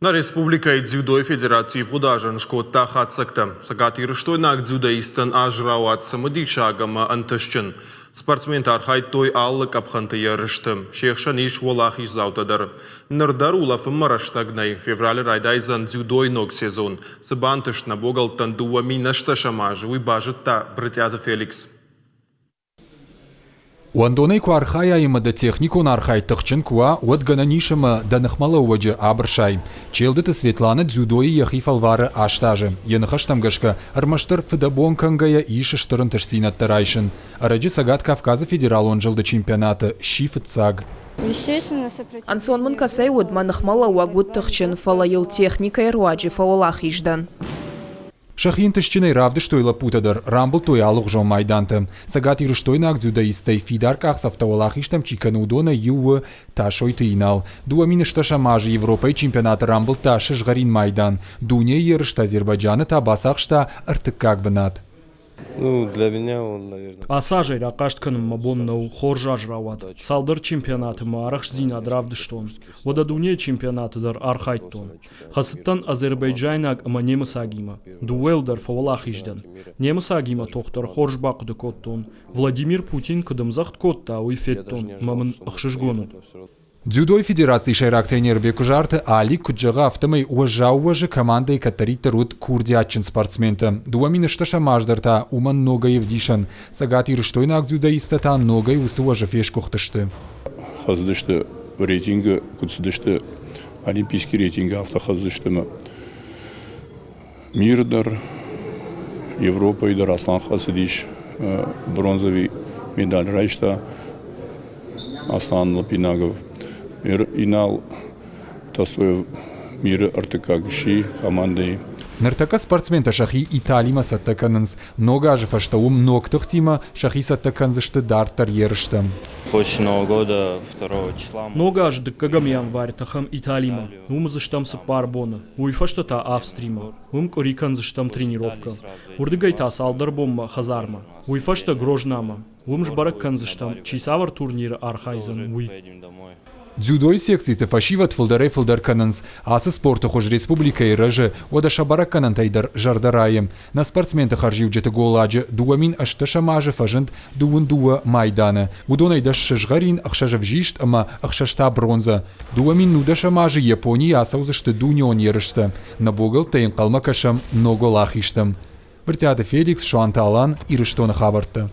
Нӕ республикӕйы дзюдойы федераци ивгъуыд азӕн скодта хатдзӕгтӕ. Цӕгатирыстойнаг дзюдоисттӕн аз рауад цымыдисаг ӕмӕ ӕнтыстджын. Спортсментӕ архайдтой алы къӕпхӕнты ерысты. Се хсӕн ис уӕлахиздзаутӕ дӕр. Ныр дӕр улӕфынмӕ рӕстӕг нӕй. Февралы райдайдзӕн дзюдойы ног сезон. Цы бантыст нӕ богӕлттӕн 2008 азы, уый базыдта Брытъиаты Феликс. Уӕндонӕй куы архайай ӕмӕ дӕ техникон архайд тыхджын куы уа, уӕд гӕнӕн ис ӕмӕ дӕ ныхмӕлӕууӕджы абырсай. Челдыты Светланӕ дзюдойы йӕхи фӕлвары аст азы. Йӕ ныхӕстӕм гӕсгӕ, ӕрмӕстдӕр фыдӕбон кӕнгӕйӕ ис стыр ӕнтыстдзинӕдтӕ райсын. Ӕрӕджы Цӕгат Кавказы федералон зылды чемпионаты сси фыццаг. Ӕнцон мын кӕцӕй уыд, мӕ ныхмӕлӕууӕг уыд тыхджын, фӕлӕ йыл техникӕйы руаджы фӕуӕлахиз дӕн. Сӕхи ӕнтыстджынӕй равдыстой лӕппутӕ дӕр, рамбылдтой алыгъуызон майдантӕ. Цӕгатирыстойнаг дзюдоисттӕй фидар къахдзӕфтӕ уӕлахизтӕм чи кӕны, уыдонӕй иу у Тасойты Инал. 2008 азы Европӕйы чемпионаты рамбылдта сызгъӕрин майдан, дунейы ерысты Азербайджаны та бацахста ӕртыккаг бынат. Ацы азӕй рахъаст кӕнын мӕ бон нӕу, хорз аз рауад. Цалдӕр чемпионаты мӕ арӕхстдзинад равдыстон. Уӕдӕ дунейы чемпионаты дӕр архайдтон. Хӕцыдтӕн азербайджайнаг ӕмӕ немыцагимӕ. Дыууӕйыл дӕр фӕуӕлахиз дӕн. Немыцагимӕ тох дӕр хорз бахъуыды кодтон. Владимир Путин куыд ӕмдзӕгъд кодта, уый федтон, ӕмӕ мын ӕхсызгон уыд. Дзюдойы федерацийы сӕйраг тренер Бекуызарты Алик куыд зӕгъы, афтӕмӕй уӕззау уӕзы командӕйы кӕддӕриддӕр уыд курдиатджын спортсментӕ. 2008 аз дӕр та уымӕн ногӕй ӕвдисӕн. Цӕгатирыстойнаг дзюдоисттӕ та ногӕй уыцы уӕзы фесгуыхтысты. Хӕцыдысты рейтингы, куыд цыдысты Олимпийский рейтинг афтӕ хӕсдзысты ӕмӕ мир дӕр, Европӕйы дӕр Аслан хӕцыдис, бронзовый медаль райста Аслан Лапинагов. Инал Тасоев миры ӕртыккаг сси командӕйы. Ныртӕккӕ спортсментӕ сӕхи Италимӕ цӕттӕ кӕнынц. Ног азы фӕстӕ уым ног тыхтимӕ сӕхи цӕттӕ кӕндзысты дарддӕр ерыстӕм. Ног азы дыккӕгӕм январь тӕхӕм Италимӕ. Уым уыдзыстӕм цыппар боны. Уый фӕстӕ та Австримӕ. Уым къуыри кӕндзыстӕм тренировкӕ. Уырдыгӕй та цалдӕр бонмӕ хӕдзармӕ. Уый фӕстӕ Грознамӕ. Уым сбӕрӕг кӕндзыстӕм, чи цавӕр турниры архайдзӕн, уый. Дзюдойы секциты фӕсивӕд фылдӕрӕй-фылдӕр кӕнынц. Ацы спорты хуыз республикӕйы рӕзы, уӕдӕ сӕ бӕрӕггӕнӕнтӕй дӕр зӕрдӕ райы. Нӕ спортсменты хӕрзиуджыты голладжы 2018 азы фӕзынд дыууын дыууӕ майданы. Уыдонӕй дӕс сызгъӕрин, ӕхсӕз ӕвзист ӕмӕ ӕхсӕз та бронзӕ. 2019 азы Японийы ацӕудзысты дунеон ерыстӕ. Нӕ богӕлттӕй ӕнхъӕлмӕ кӕсӕм ног уӕлахизтӕм. Брытъиаты Феликс, Суанты Алан, Ирыстоны хабӕрттӕ.